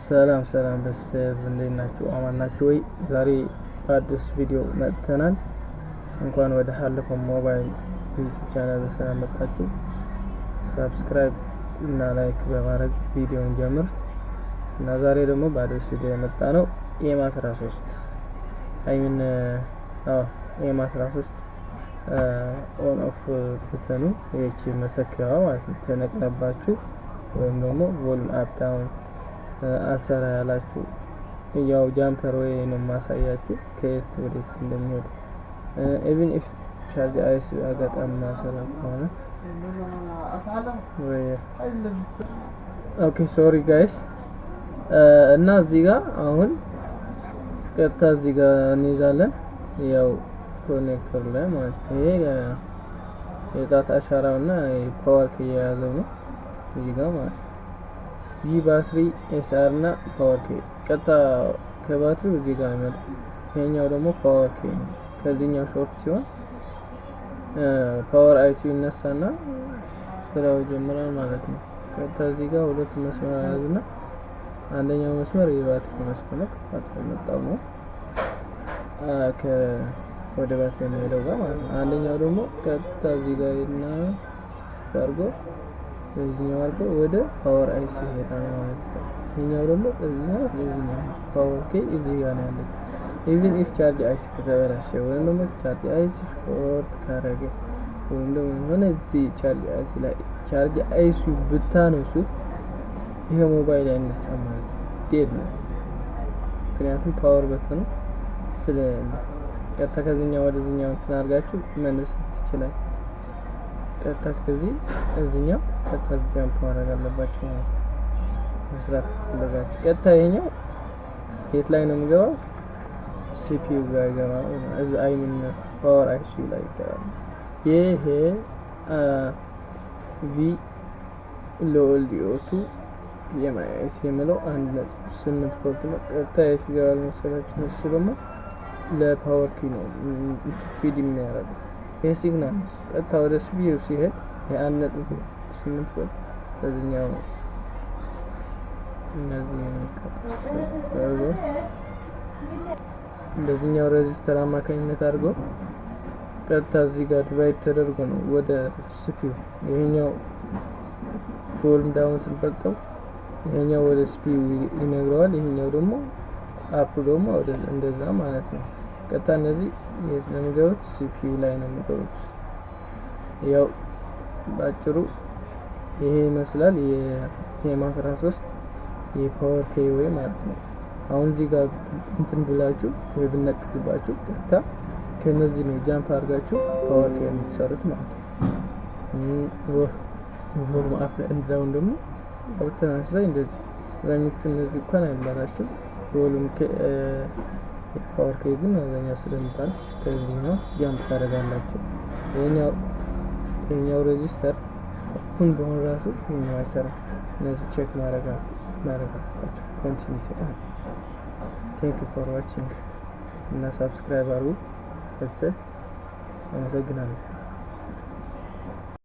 ሰላም ሰላም ቤተሰብ፣ እንዴት ናችሁ? አማን ናችሁ ወይ? ዛሬ በአዲስ ቪዲዮ መጥተናል። እንኳን ወደ ሀልኮም ሞባይል ዩቲዩብ ቻናል በሰላም መጣችሁ። Subscribe እና like በማድረግ ቪዲዮውን ጀምር እና ዛሬ ደግሞ በአዲስ ቪዲዮ የመጣ ነው M 13፣ I mean፣ አዎ፣ M 13 on off button ኑ ይህቺ መሰኪያዋ ማለት ነው ተነቅለባችሁ ወይም ደግሞ volume up down አልሰራ ያላችሁ ያው jumper ወይ ነው የማሳያችሁ ከየት ወዴት እንደሚሄድ። Even if charge IC አጋጣሚ ማሰራ ከሆነ ወይ፣ okay, sorry guys። እና እዚህ ጋር አሁን ቀጥታ እዚህ ጋር እንይዛለን፣ ያው connector ላይ ማለት ነው። ይሄ የጣት አሻራው እና power key የያዘው ነው እዚህ ጋር ማለት ነው። ይህ ባትሪ SR እና power key ቀጥታ ከባትሪው እዚህ ጋር ይመጣል። ይሄኛው ደግሞ power key ነው። ከዚህኛው short ሲሆን power IC ይነሳና ስራው ይጀምራል ማለት ነው። ቀጥታ እዚህ ጋር ሁለት መስመር ያዝና አንደኛው መስመር የባትሪ መስመር ነው፣ ከባትሪ የመጣው ነው ወደ ባትሪ የሚሄደው ጋር ማለት ነው። አንደኛው ደግሞ ቀጥታ እዚህ ጋር እና አድርጎ በዚህኛው አድርጎ ወደ power IC ይሄዳል ማለት ነው። ይሄኛው ደግሞ እዚህኛው እዚህኛው power key እዚህ ጋር ነው ያለው። Even if charge IC ከተበላሸ ወይም ደግሞ charge IC short ካረገ ወይም ደግሞ የሆነ እዚህ charge IC ላይ charge IC ብታነሱት ይሄ ሞባይል አይነሳም ማለት ነው። Dead ነው። ምክንያቱም power button ኑ ስለሌለ ቀጥታ ከዚህኛው ወደዚህኛው እንትን አድርጋችሁ መነሳት ይችላል። ቀጥታ ከዚህ እዚህኛው ቀጥታ jump ማድረግ አለባችሁ ማለት ነው። መስራት ከፈለጋችሁ ቀጥታ ይሄኛው የት ላይ ነው የሚገባው? CPU ጋር ይገባል። እዚ፣ I mean፣ power IC ላይ ይገባል። ይሄ V LOLDO 2 PMIC የሚለው 1.8 ቮልት ነው። ቀጥታ የት ይገባል መሰላችሁ? እሱ ደግሞ ለ power key ነው feed የሚያደርገው። ይሄ signal ቀጥታ ወደ CPU ሲሄድ የ1.8 ቮልት በዚህኛው እነዚህ አድርጎ በዚህኛው resistor አማካኝነት አድርጎ ቀጥታ እዚህ ጋር divide ተደርጎ ነው ወደ CPU። ይሄኛው volume down ስንፈጠው ይሄኛው ወደ CPU ይነግረዋል። ይሄኛው ደግሞ up ደግሞ ወደ እንደዛ ማለት ነው። ቀጥታ እነዚህ የት ነው የሚገቡት? CPU ላይ ነው የሚገቡት። ያው ባጭሩ ይሄ ይመስላል የ M 13 የ power key ወይ ማለት ነው። አሁን እዚህ ጋር እንትን ብላችሁ ወይ ብነቅልባችሁ ቀጥታ ከነዚህ ነው jump አድርጋችሁ power key የምትሰሩት ማለት ነው። Volume up and down ደግሞ በተመሳሳይ እንደዚህ አብዛኞቹ እነዚህ እንኳን አይበላሹም። Volume power key ግን አብዛኛው ስለሚባል ከዚህኛው jump ታደርጋላችሁ። ይሄኛው resistor open በሆን ራሱ ይሄኛው አይሰራም። እነዚህ check ማድረግ አለባቸው። Continuity። Thank you for watching እና subscribe አድርጉ። አመሰግናለሁ።